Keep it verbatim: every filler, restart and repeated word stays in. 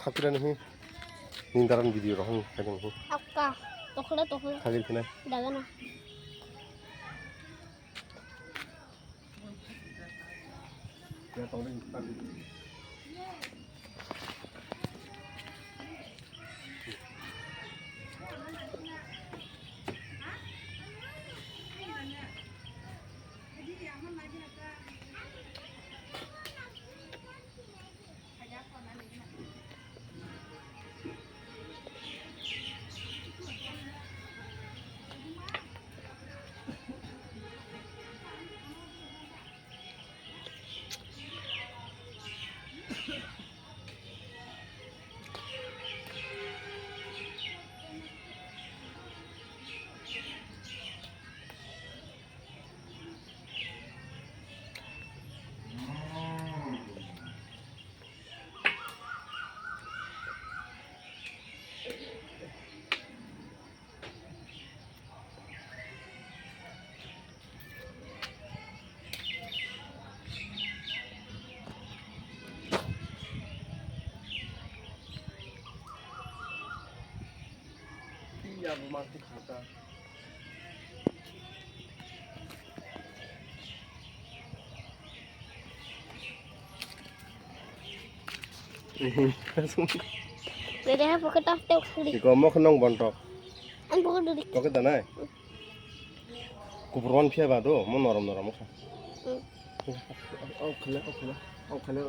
Khapirani hi. Ning daran video rohong khaidong hi. Akka. Tokhle tokhle. Khagir khina. Dagana. Dede ha pocket of tek suri. Iko mo khnong bontok. Ang pocket duri. Pocket danai. Kupur wan phiya ba do, mo norom norom kha. Hmm. Au khale, au khale, au khale,